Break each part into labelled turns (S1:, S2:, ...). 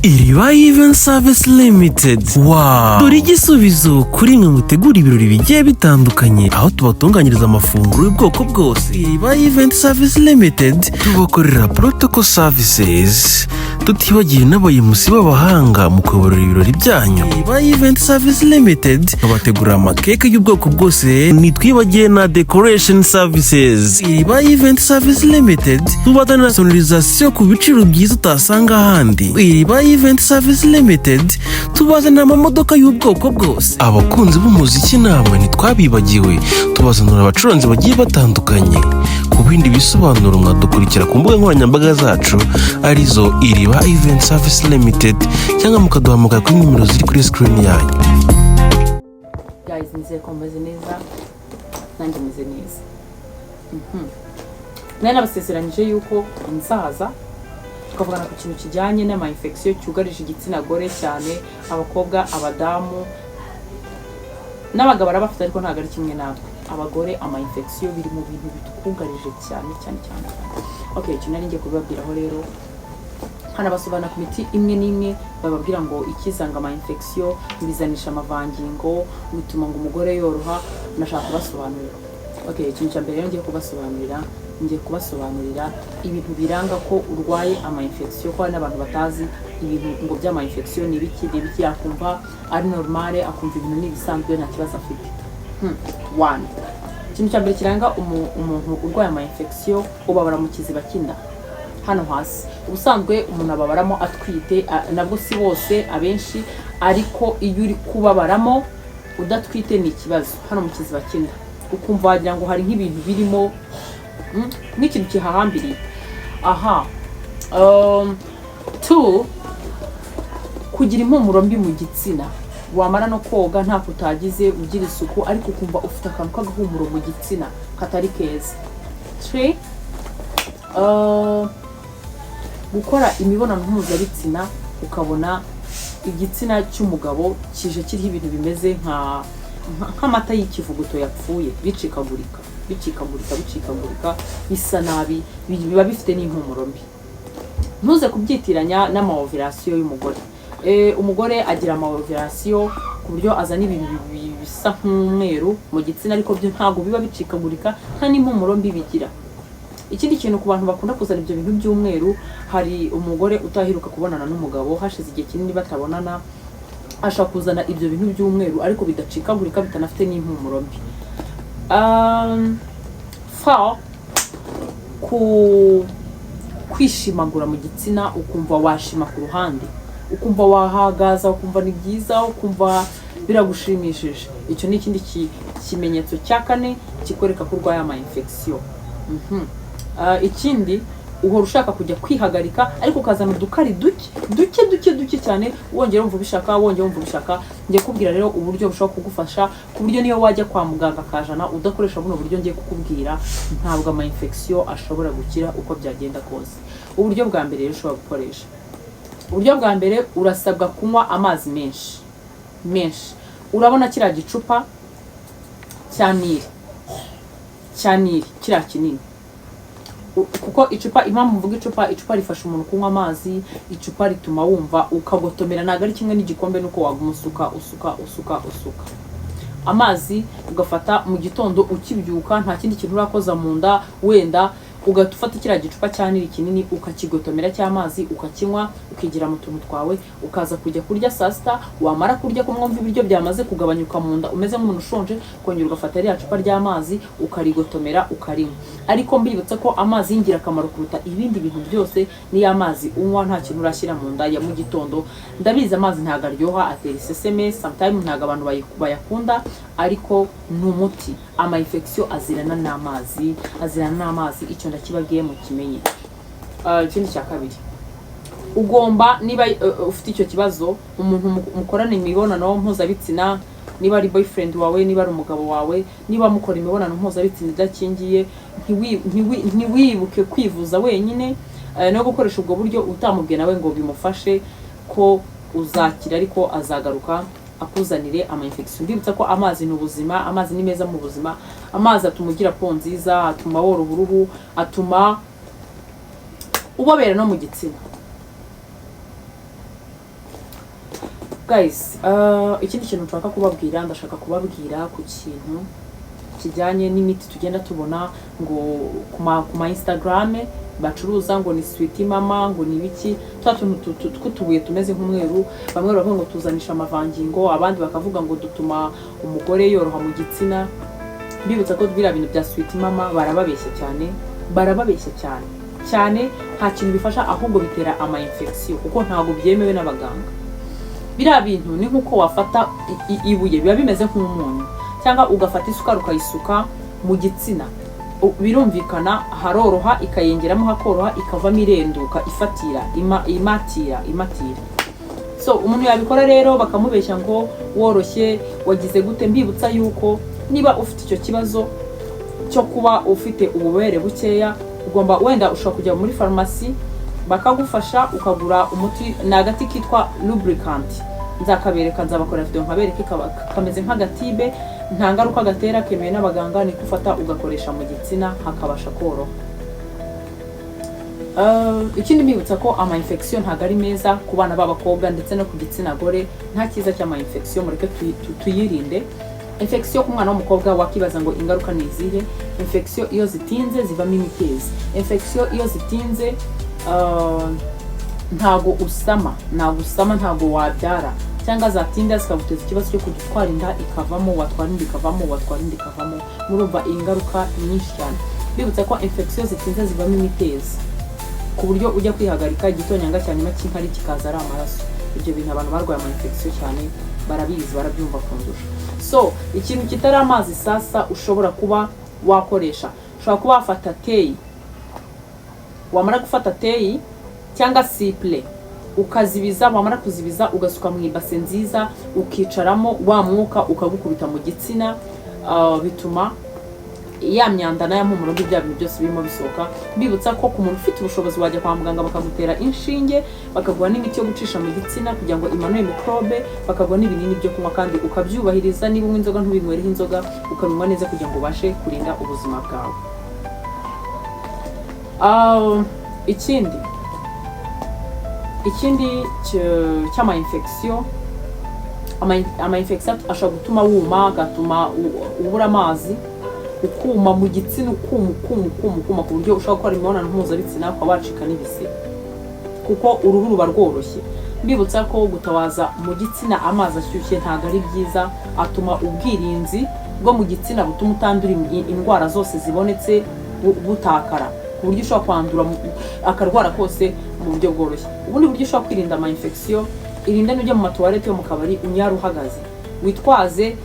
S1: Iriba Event Service Limited. Wow! Dore igisubizo kuri mwe mutegura ibirori bigiye bitandukanye, aho tubatunganyiriza amafunguro y'ubwoko bwose. Iriba Event Service Limited tubakorera protocol services, tutibagiwe n'abayimusi b'abahanga mu kuyobora ibirori byanyu. Iriba Event Service Limited babategurira amakeke y'ubwoko bwose, ntitwibagiwe na decoration services. Iriba Event Service Limited tubazanira sonorisation ku biciro byiza utasanga ahandi. Iriba Event Service Limited tubazanira amamodoka y'ubwoko bwose. Abakunzi b'umuziki namwe ntitwabibagiwe, tubazanira abacuranzi bagiye batandukanye. Ku bindi bisobanuro mwadukurikira ku mbuga nkoranyambaga zacu, arizo Iriba Event Service Limited, cyangwa mukaduhamagara kuri nimero ziri kuri screen yanyu.
S2: Guys, nizeye ko mumeze neza, nanjye meze neza. Nari nabasezeranyije yuko nzaza tukavugana ku kintu kijyanye n'ama infection cyugarije igitsina gore cyane, abakobwa, abadamu n'abagabo arabafite, ariko ntabwo ari kimwe natwe abagore. Ama infection biri mu bintu bitwugarije cyane cyane cyane cyane. Okay, ikintu nari ngiye kubibabwiraho rero, hanabasobanura ku miti imwe n'imwe bababwira ngo ikizanga ama infection, bizanisha amavangingo, bituma ngo umugore yoroha. Nashaka kubasobanurira. Okay, ikintu cya mbere rero ngiye kubasobanurira ibintu biranga ko urwaye ama infection, ko hari n'abantu batazi ibintu ngo by'ama infection ni ibiki, ni ibiki, akumva ari normale, akumva ibintu ni ibisanzwe, nta kibazo afite. One, ikintu cya mbere kiranga umuntu urwaye ama infection, ubabara mu kiziba cy'inda hano hasi. Ubusanzwe umuntu ababaramo atwite, nabwo si bose, abenshi, ariko iyo uri kubabaramo udatwite ni ikibazo. Hano mu kiziba cy'inda ukumva wagira ngo hari nk'ibintu birimo, nk'ikintu kihahambiriye aha. Two, kugira impumuro mbi mu gitsina. Wamara no koga, ntako utagize, ugira isuku, ariko ukumva ufite akantu k'agahumuro mu gitsina katari keza. Three, gukora imibonano mpuzabitsina ukabona igitsina cy'umugabo kije kiriho ibintu bimeze nk'amata y'ikivuguto yapfuye, bicikagurika, bicikagurika, bicikagurika, bisa nabi, biba bifite n'impumuro mbi. Ntuze kubyitiranya n'ama ovulation y'umugore. Umugore agira ama ovulation ku buryo azana ibintu bisa nk'umweru mu gitsina, ariko byo ntabwo biba bicikagurika, nta n'impumuro mbi bigira. Ikindi kintu, ku bantu bakunda kuzana ibyo bintu by'umweru, hari umugore utaheruka kubonana n'umugabo, hashize igihe kinini batabonana, ashobora kuzana ibyo bintu by'umweru ariko bidacikagurika, bitanafite n'impumuro mbi. Four, ku kwishimagura mu gitsina, ukumva washima ku ruhande, ukumva wahagaza, ukumva ni byiza, ukumva biragushimishije. Icyo ni ikindi kimenyetso cya kane kikwereka ko urwaye ama infection. Ikindi, uhora ushaka kujya kwihagarika, ariko ukazana udukari duke duke duke duke cyane, wongera wumva ubishaka, wongera wumva ubishaka. Ngiye kubwira rero uburyo bushobora kugufasha, ku buryo niyo wajya kwa muganga akajana udakoresha buno buryo ngiye kukubwira, ntabwo ama infection ashobora gukira uko byagenda kose. Uburyo bwa mbere rero ushobora gukoresha, uburyo bwa mbere, urasabwa kunywa amazi menshi menshi. Urabona kiriya gicupa cya Nili, kiriya kinini. Kuko icupa, impamvu mvuga icupa, icupa rifasha umuntu kunywa amazi. Icupa rituma wumva ukagotomera, ntabwo ari kimwe n'igikombe, nuko waguma usuka, usuka, usuka, usuka amazi. Ugafata mu gitondo ukibyuka, nta kindi kintu urakoza mu nda wenda, ugahita ufata kiriya gicupa cya Nili kinini, ukakigotomera cy'amazi, ukakinywa, ukigira mu tuntu twawe, ukaza kujya kurya saa sita. Wamara kurya, ko mwumva ibiryo byamaze kugabanyuka mu nda, umeze nk'umuntu ushonje, ukongera ugafata ririya cupa ry'amazi, ukarigotomera, ukarinywa. Ariko mbibutsa ko amazi y'ingirakamaro kuruta ibindi bintu byose niyo amazi unywa nta kintu urashyira mu nda ya mu gitondo. Ndabizi, amazi ntabwo aryoha, atera iseseme sometimes, ntabwo abantu bayakunda, ariko ni umuti. Ama infection azirana n'amazi, azirana n'amazi. Icyo ndakibabwiye mukimenye. Ikindi cya kabiri, ugomba, niba ufite icyo kibazo, umuntu mukorana imibonano mpuzabitsina, niba ari boyfriend wawe, niba ari umugabo wawe, niba mukora imibonano mpuzabitsina idakingiye, ntiwibuke kwivuza wenyine, no gukoresha ubwo buryo utamubwiye nawe ngo bimufashe, ko uzakira ariko azagaruka akuzanire ama infection. Mbibutsa ko amazi ni ubuzima, amazi ni meza mu buzima. Amazi atuma ugira peau nziza, atuma woroha uruhu, atuma ubobera no mu gitsina. Guys, ikindi kintu nshaka kubabwira, ndashaka kubabwira ku kintu kijyanye n'imiti tugenda tubona ngo ku ma Instagram bacuruza, ngo ni sweet mama, ngo ni ibiki, twa tuntu tw'utubuye tumeze nk'umweru. Bamwe baravuga ngo tuzanisha amavangingo, abandi bakavuga ngo dutuma umugore yoroha mu gitsina. Mbibutsa ko biriya bintu bya sweet mama barababeshya cyane, barababeshya cyane cyane. Nta kintu bifasha, ahubwo bitera ama infection, kuko ntabwo byemewe n'abaganga. Biriya bintu ni nk'uko wafata ibuye, biba bimeze nk'umunyu, cyangwa ugafata isukari ukayisuka mu gitsina. Birumvikana haroroha, ikayengeramo hakoroha, ikavamo irenduka, ifatira, imatira imatira. So umuntu yabikora rero bakamubeshya ngo woroshye, wagize gute. Mbibutsa yuko niba ufite icyo kibazo cyo kuba ufite ububobere bukeya, ugomba, wenda ushobora kujya muri farumasi bakagufasha, ukagura umuti. Ni agati kitwa lubricant, nzakabereka, nzabakorera video nkabereke. Kameze nk'agatibe, nta ngaruka gatera, kemewe n'abaganga. Niko ufata ugakoresha mu gitsina hakabasha koroha. Ikindi mbibutsa ko ama infection ntabwo ari meza ku bana b'abakobwa ndetse no ku gitsina gore. Nta cyiza cy'ama infection, mureke tuyirinde. Infection ku mwana w'umukobwa, wakibaza ngo ingaruka ni izihe? Infection iyo zitinze zivamo imitezi. Infection iyo zitinze, ntago usama, ntago usama, ntago wabyara, cyangwa zatinda zikaguteza ikibazo cyo kujya utwara inda ikavamo, watwara inda ikavamo, watwara inda ikavamo. Murumva ingaruka nyinshi cyane. Bibutsa ko infection zitinze zivamo imitezi, ku buryo ujya kwihagarika igitonyanga cya nyuma cy'inkari kikaza ari amaraso. Ibyo bintu abantu barwaye ama infection cyane barabizi, barabyumva kundusha. So ikintu kitari amazi sasa ushobora kuba wakoresha, ushobora kuba wafata teyi. Wamara gufata teyi cyangwa sipure, ukazibiza, wamara kuzibiza ugasuka mu ibase nziza, ukicaramo, wa mwuka ukagukubita mu gitsina. Bituma ya myanda n'aya mpumuro mbi, bya bintu byose birimo bisohoka. Mbibutsa ko ku muntu ufite ubushobozi wajya kwa muganga bakagutera inshinge, bakaguha n'imiti yo gucisha mu gitsina kugira ngo imanure mikorobe, bakaguha n'ibinini byo kunywa kandi ukabyubahiriza. Niba unywa inzoga, ntubinywereho inzoga, ukabinywa neza kugira ngo ubashe kurinda ubuzima bwawe. Ikindi cy'ama infection, ama infection ashobora gutuma wuma, agatuma ubura amazi, ukuma mu gitsina, ukuma, ukuma, ukuma, ukuma, ku buryo ushobora gukora imibonano mpuzabitsina ukaba wacika n'ibisebe, kuko uruhu ruba rworoshye. Mbibutsa ko gutabaza mu gitsina amazi ashyushye ntabwo ari byiza, atuma ubwirinzi bwo mu gitsina butuma utandura indwara zose zibonetse butakara, ku buryo ushobora kwandura akarwara kose mu buryo bworoshye. Ubundi buryo ushobora kwirinda ama infection, irinde n'ujya mu matuwarete yo mu kabari unyara uhagaze, witwaze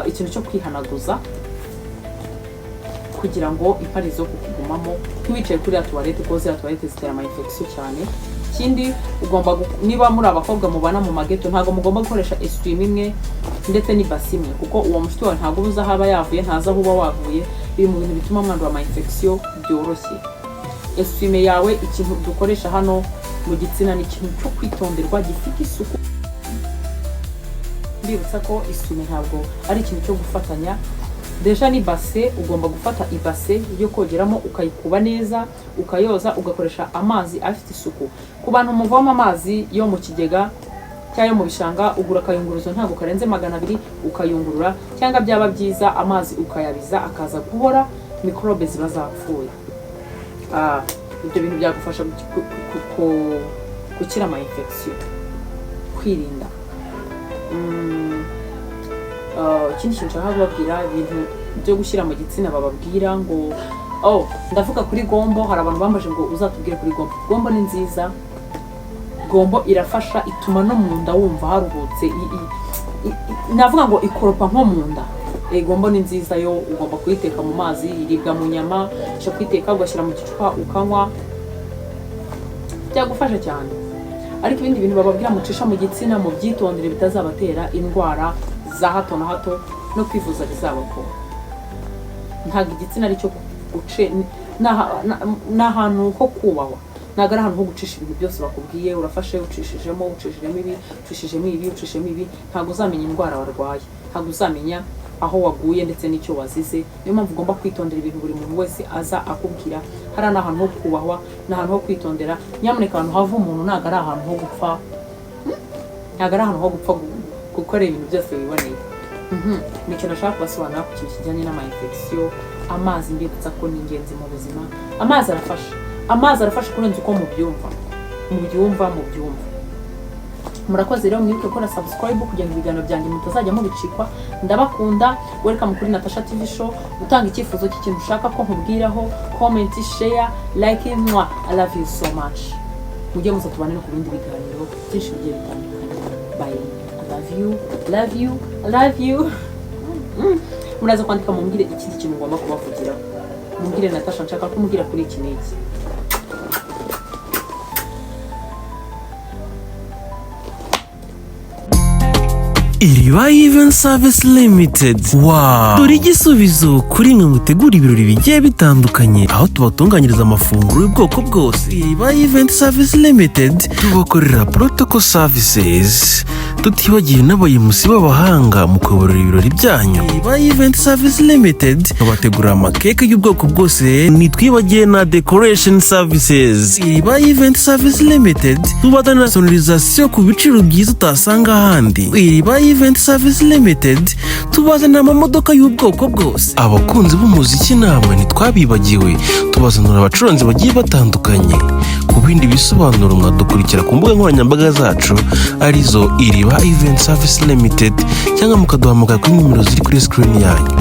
S2: ikintu cyo kwihanaguza kugira ngo inkari zo kukugumamo, ntiwicaye kuri ya tuwarete, kuko ziriya tuwarete zitera ama infection cyane. Ikindi ugomba niba muri abakobwa mubana mu mageto, ntabwo mugomba gukoresha essuie-main imwe ndetse n'ibasi imwe, kuko uwo mushuti wawe ntabwo uba uzi aho aba yavuye, ntazi aho uba wavuye. Biri mu bintu bituma mwandura ama infection byoroshye. Essuie-main yawe, ikintu dukoresha hano mu gitsina, ni ikintu cyo kwitonderwa, gifite isuku. Mbibutsa ko essuie-main ntabwo ari ikintu cyo gufatanya. Déjà ni base, ugomba gufata ibase yo kogeramo, ukayikuba neza, ukayoza, ugakoresha amazi afite isuku. Ku bantu muvoma amazi yo mu kigega cyangwa yo mu bishanga, ugura akayunguruzo ntabwo karenze 200, ukayungurura, cyangwa byaba byiza amazi ukayabiza akaza guhora, mikorobe ziba zapfuye. Ibyo bintu byagufasha gukira ama infection, kwirinda. Ikindi kintu nshaka kubabwira, ibintu byo gushyira mu gitsina bababwira ngo, oh, ndavuga kuri gombo. Hari abantu bambaje ngo uzatubwire kuri gombo. Gombo ni nziza, gombo irafasha, ituma no mu nda wumva haruhutse. Navuga ngo ikoropa nko mu nda. Gombo ni nziza yo, ugomba kuyiteka mu mazi, iribwa mu nyama, ushobora kuyiteka ugashyira mu gicupa ukanywa, byagufasha cyane. Ariko ibindi bintu bababwira mucisha mu gitsina, mu byitondere, bitazabatera indwara za hato na hato no kwivuza bizabagora. Ntabwo igitsina ari cyo guce, ni ahantu ho kubahwa, ntabwo ari ahantu ho gucisha ibintu byose bakubwiye. Urafashe ucishijemo, ucishijemo ibi, ucishijemo ibi, ucishijemo ibi, ntabwo uzamenya indwara warwaye, ntabwo uzamenya aho waguye ndetse n'icyo wazize. Niyo mpamvu ugomba kwitondera ibintu buri muntu wese aza akubwira. Hariya ni ahantu ho kubahwa, ni ahantu ho kwitondera. Nyamuneka, ahantu hava umuntu ntabwo ari ahantu ho gupfa. Ntabwo ari ahantu ho gupfa gukora ibintu byose wiboneye. Ni ikintu nashaka kubasobanurira ku kintu kijyanye n'ama infection. Amazi, mbibutsa ko ni ingenzi mu buzima. Amazi arafasha, amazi arafasha kurenza uko mubyumva, mubyumva, mubyumva. Murakoze rero. Mwibuke gukora subscribe kugira ngo ibiganiro byanjye mutazajya mubicikwa. Ndabakunda. Welcome kuri Natasha TV Show. Gutanga icyifuzo cy'ikintu ushaka ko nkubwiraho, comment, share, like. Mwa, I love you so much. Mujye muza tubane no ku bindi biganiro byinshi bigiye bitandukanye. Bye. I love you, love you, I love you. Muraza kwandika mumbwire ikindi kintu ngomba kubavugiraho. Mumbwire: "Natasha, nshaka kumubwira kuri iki n'iki."
S1: Iriba Event Service Limited. Wow! Dore igisubizo kuri mwe mutegura ibirori bigiye bitandukanye, aho tubatunganyiriza amafunguro y'ubwoko bwose. Iriba Event Service Limited tubakorera protocol services, tutibagiwe n'abayimusi b'abahanga mu kuyobora ibirori byanyu. Iriba Event Service Limited babategurira amakeke y'ubwoko bwose, ntitwibagiwe na decoration services. Iriba Event Service Limited tubazanira sonorisation ku biciro byiza utasanga ahandi. Iriba Event Service Limited tubazanira amamodoka y'ubwoko bwose. Abakunzi b'umuziki namwe ntitwabibagiwe, tubazanira abacuranzi bagiye batandukanye. Ku bindi bisobanuro mwadukurikira ku mbuga nkoranyambaga zacu, arizo Iriba Event Service Limited, cyangwa mukaduhamagara kuri nimero ziri kuri screen yanyu.